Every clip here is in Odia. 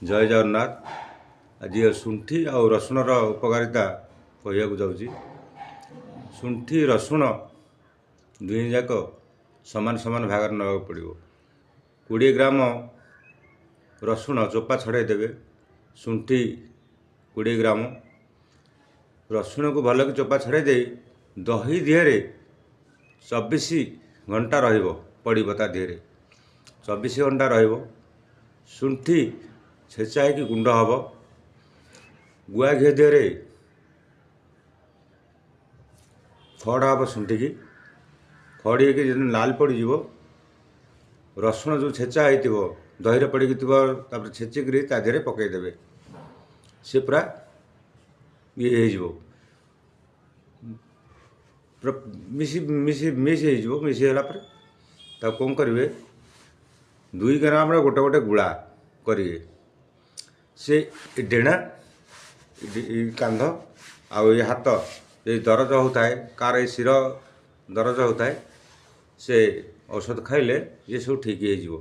ଜୟ ଜଗନ୍ନାଥ। ଆଜି ଶୁଣ୍ଠି ଆଉ ରସୁଣର ଉପକାରିତା କହିବାକୁ ଯାଉଛି। ଶୁଣ୍ଠି ରସୁଣ ଦୁହେଁ ଯାକ ସମାନ ସମାନ ଭାଗରେ ନେବାକୁ ପଡ଼ିବ। 20 ଗ୍ରାମ ରସୁଣ ଚୋପା ଛଡ଼ାଇ ଦେବେ, ଶୁଣ୍ଠି 20 ଗ୍ରାମ। ରସୁଣକୁ ଭଲକି ଚୋପା ଛଡ଼ାଇ ଦେଇ ଦହି ଦିହରେ 24 ଘଣ୍ଟା ରହିବ, ପଡ଼ିବ ତା ଦେହରେ 24 ଘଣ୍ଟା ରହିବ। ଶୁଣ୍ଠି ଛେଚା ହେଇକି ଗୁଣ୍ଡ ହେବ। ଗୁଆ ଘିଅ ଦେହରେ ଖଡ଼ା ହେବ, ଶୁଣ୍ଠିକି ଖଡ଼ି ହେଇକି ଯେମିତି ଲାଲ ପଡ଼ିଯିବ, ରସୁଣ ଯେଉଁ ଛେଚା ହେଇଥିବ ଦହିରେ ପଡ଼ିକି ଥିବ, ତାପରେ ଛେଚିକିରି ତା ଦେହରେ ପକାଇଦେବେ, ସେ ପୁରା ଇଏ ହେଇଯିବ, ପୁରା ମିଶି ମିଶି ମିକ୍ସ ହେଇଯିବ। ମିଶି ହେଲା ପରେ ତାକୁ କ'ଣ କରିବେ? 2 ଗ୍ରାମର ଗୋଟେ ଗୋଟେ ଗୁଳା କରିବେ। ସେ ଡେଣା, କାନ୍ଧ ଆଉ ଏ ହାତ ଏଇ ଦରଜ ହେଉଥାଏ, କାହାର ଏଇ ଶିର ଦରଜ ହେଉଥାଏ, ସେ ଔଷଧ ଖାଇଲେ ଏ ସବୁ ଠିକ୍ ହେଇଯିବ।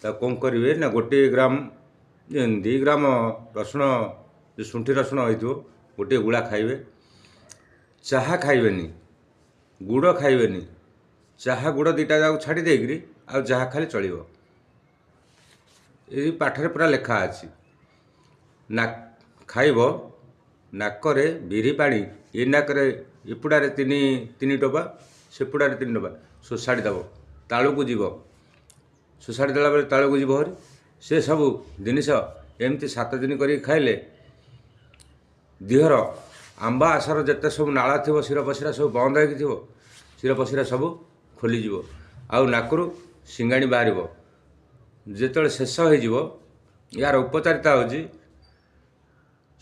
ତାକୁ କ'ଣ କରିବେ ନା, 1 ଗ୍ରାମ 2 ଗ୍ରାମ ରସୁଣ, ଯେଉଁ ଶୁଣ୍ଠି ରସୁଣ ହେଇଥିବ, ଗୋଟିଏ ଗୁଳା ଖାଇବେ। ଚାହା ଖାଇବେନି, ଗୁଡ଼ ଖାଇବେନି। ଚାହା ଗୁଡ଼ ଦୁଇଟା ଯାକ ଛାଡ଼ି ଦେଇକିରି ଆଉ ଯାହା ଖାଇଲେ ଚଳିବ। ଏଇ ପାଠରେ ପୁରା ଲେଖା ଅଛି। ନା ଖାଇବ ନାକରେ ବିରି ପାଣି, ଏ ନାକରେ ଏପୁଡ଼ାରେ 3 3 ଟୋପା, ସେପୁଡ଼ାରେ 3 ଟୋପା ଶୋଷାଡ଼ି ଦେବ, ତାଳୁକୁ ଯିବ। ଶୋଷାଡ଼ି ଦେଲା ପରେ ତାଳୁକୁ ଯିବ ହରି। ସେ ସବୁ ଜିନିଷ ଏମିତି 7 ଦିନ କରିକି ଖାଇଲେ ଦିହର ଆମ୍ବ ଆସର ଯେତେ ସବୁ ନାଳ ଥିବ, ଶିର ପଶିରା ସବୁ ବନ୍ଦ ହେଇକି ଥିବ, ଶିର ପଶିରା ସବୁ ଖୋଲିଯିବ ଆଉ ନାକରୁ ସିଙ୍ଗାଣି ବାହାରିବ। ଯେତେବେଳେ ଶେଷ ହେଇଯିବ, ଏହାର ଉପଚାରିତା ହେଉଛି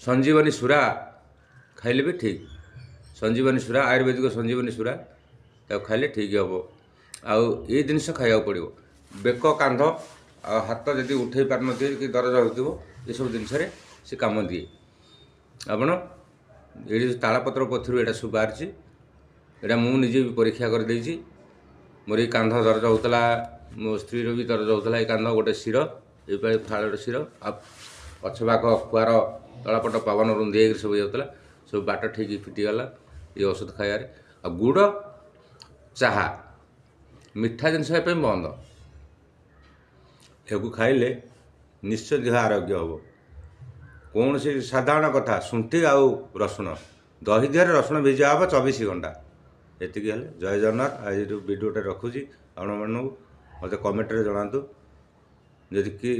ସଞ୍ଜୀବନୀ ସୁରା ଖାଇଲେ ବି ଠିକ୍। ସଞ୍ଜୀବନୀ ସୁରା, ଆୟୁର୍ବେଦିକ ସଞ୍ଜୀବନୀ ସୁରା, ତାକୁ ଖାଇଲେ ଠିକ୍ ହେବ। ଆଉ ଏଇ ଜିନିଷ ଖାଇବାକୁ ପଡ଼ିବ। ବେକ, କାନ୍ଧ ଆଉ ହାତ ଯଦି ଉଠେଇ ପାରୁନଥିବେ କି ଦରଜ ହେଉଥିବ, ଏସବୁ ଜିନିଷରେ ସେ କାମ ଦିଏ। ଆପଣ ଏଇଠି ତାଳପତ୍ର ପୋଥିରୁ ଏଇଟା ସବୁ ବାହାରିଛି। ଏଇଟା ମୁଁ ନିଜେ ବି ପରୀକ୍ଷା କରିଦେଇଛି। ମୋର ଏଇ କାନ୍ଧ ଦରଜ ହେଉଥିଲା, ମୋ ସ୍ତ୍ରୀର ବି ଦରଜ ହେଉଥିଲା। ଏଇ କାନ୍ଧ ଗୋଟେ ଶିର, ଏଇ ଫାଳର ଶିର ଆଉ ପଛ ପାଖ ଖୁଆର ତଳପଟ ପବନ ରୁନ୍ଧି ହେଇକରି ସବୁ ଯାଉଥିଲା, ସବୁ ବାଟ ଠିକ୍ ଫିଟିଗଲା ଏଇ ଔଷଧ ଖାଇବାରେ। ଆଉ ଗୁଡ଼, ଚାହା, ମିଠା ଜିନିଷ ଏ ପାଇଁ ବନ୍ଦ। ଏହାକୁ ଖାଇଲେ ନିଶ୍ଚୟ ଦେହ ଆରୋଗ୍ୟ ହେବ। କୌଣସି ସାଧାରଣ କଥା, ଶୁଣ୍ଠି ଆଉ ରସୁଣ ଦହି ଦେହରେ ରସୁଣ ଭିଜା ହେବ 24 ଘଣ୍ଟା, ଏତିକି ହେଲେ। ଜୟ ଜଗନ୍ନାଥ। ଆଜି ଯେଉଁ ଭିଡ଼ିଓଟା ରଖୁଛି, ଆପଣମାନଙ୍କୁ ମୋତେ କମେଣ୍ଟରେ ଜଣାନ୍ତୁ ଯଦି କି